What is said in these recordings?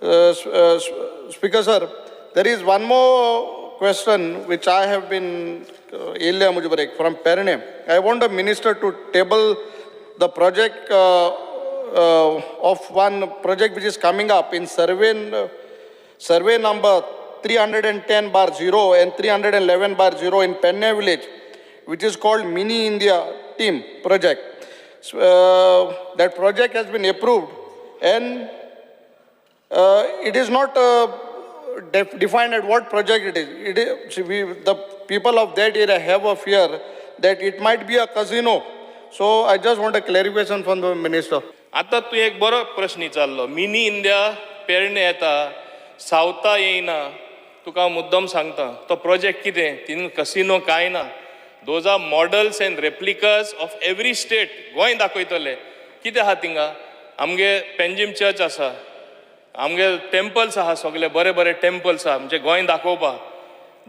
Speaker sir, there is one more question which I have been येयल्ले म्हजे बरें from Pernem. I want the minister to table the project of one project which is coming up in survey number 310/0 and 311/0 in Pernem village, which is called Mini India Team project. So, that project has been approved and it is not defined at what project it is. It is see, the people of that area have a fear that it might be a casino. So I just want a clarification from the minister. आतां तूं एक बरो प्रश्न विचारलो. Mini India पेरणे येता, सावथा येयना. तुका हांव मुद्दम सांगता, तो प्रोजेक्ट कितें, थिंगा कसिनो कांय ना. Those are models and replicas of every state. Goa दाखयतले. कितें आहा थिंगा? आमगे पेंजीम चर्च आसा, आमगे टेम्पल्स आहा, सगळे बरे बरे टेम्पल्स आहा. म्हणजे गोंय दाखोवपाक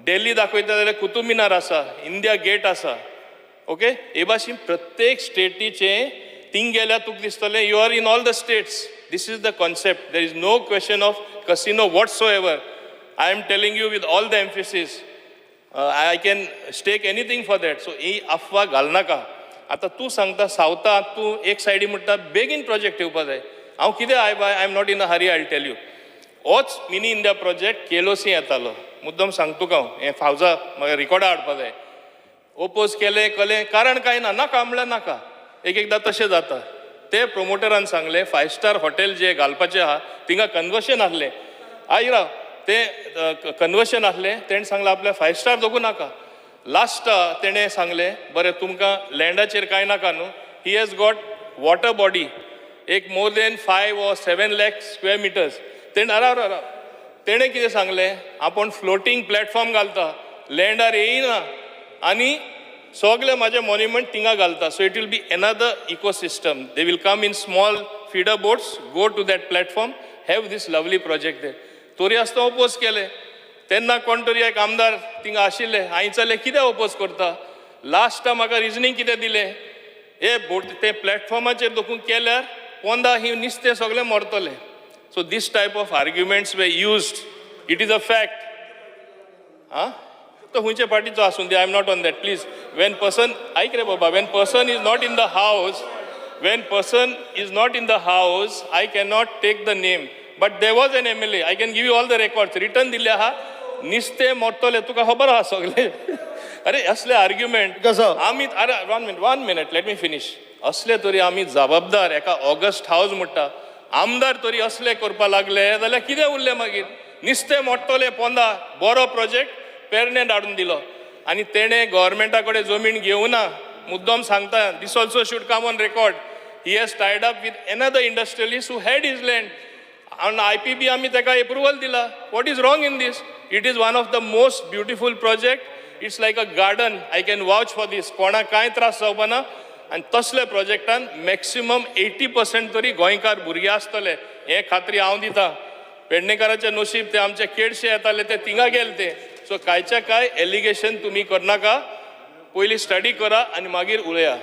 दिल्ली दाखयता जाल्यार कुतूब मिनार आसा, इंडिया गेट आसा. ओके, हे भाशेन प्रत्येक स्टेटीचे थिंग गेल्यार तुका दिसतलें you are in all the states. This is the concept. There is no question of casino whatsoever. I am telling you with all the emphasis. I can stake anything for that. So ही अफवा घालनाका. आतां तूं सांगता सावथा, तूं एक सायडी म्हणटा बेगीन project येवपा जाय. हांव कितें, I am not in a hurry. I tell you, होच मिनी इंडिया प्रोजेक्ट केलोसी येतालो. मुद्दम सांगता तुका हांव, हें फावजा म्हाका रिकॉर्डा हाडपा जाय. ओपोज केलें कलें, कारण कांय ना. नाका म्हणल्यार नाका. एक एकदां तशें जाता. ते प्रोमोटरान सांगलें, फायव स्टार हॉटेल जे घालपाचें आहा थिंगा कन्वर्शन आसलें. आयज राव, तें कन्वर्शन आसलें. तेणें सांगलें, आपल्या फायव स्टार दवरूं नाका. लास्ट तेणें सांगलें, बरें, तुमकां लँडाचेर कांय नाका न्हू. He has got water body एक more than 5 or 7 lakh square meters. तेणें, राव राव राव, तेणें कितें सांगलें, आपूण फ्लोटींग प्लॅटफॉर्म घालता, लँडार येयना आनी सगळे म्हाजे मॉन्युमेंट थिंगा घालता. So it will be another ecosystem. They will come in small feeder boats, go to that platform, have this lovely project. ते तरी आसतना ओपोज केले. तेन्ना कोण तरी एक आमदार थिंगा आशिल्ले. हांवें विचारलें, कित्याक ओपोज करता? लास्टा म्हाका रिजनींग कितें दिलें, हे बोट ते प्लॅटफॉर्माचेर दोखून केल्यार पोंदा ही नुस्तें सगळें मरतलें. So this type of arguments were used. It is a fact. आं, तो खंयचे पार्टीचो आसूं दी, I am not on that. Please, when person, आयक रे बाबा, when person is not in the house, when person is not in the house, I cannot take the name. But there was an MLA. I can give you all the records. Written दिल्ले आहा, नुस्तें मरतलें, तुका खबर आहा सगळें. अरे, असले argument कसो? आमी, अरे, one minute, one minute, let me finish. असले तरी आमी जबाबदार एका ऑगस्ट हावज म्हणटा आमदार तरी असले करपा लागले जाल्यार कितें उरलें मागीर? नुस्तें मोडटलें पोंदा. बरो प्रोजेक्ट पेरणे धाडून दिलो आनी तेणें गव्हर्मेंटा कडेन जमीन घेवना. मुद्दम सांगता, this also should come on record. He has tied up with another industrialist who had his land. आनी आयपीबी आमी ताका एप्रुवल दिला. What is wrong in this? It is one of the most beautiful project. It's like a garden. I can vouch for this. कोणाक कांय त्रास जावपा ना आनी तसल्या प्रोजेक्टान मॅक्सिमम 80% तरी गोंयकार भुरगे आसतले, हें खात्री हांव दिता. पेडणेकाराचें नशीब, ते आमचे केडशे येताले, ते थिंगा गेले ते. सो कांयच्या कांय एलिगेशन तुमी करनाका. पयलीं स्टडी करा आनी मागीर उलया.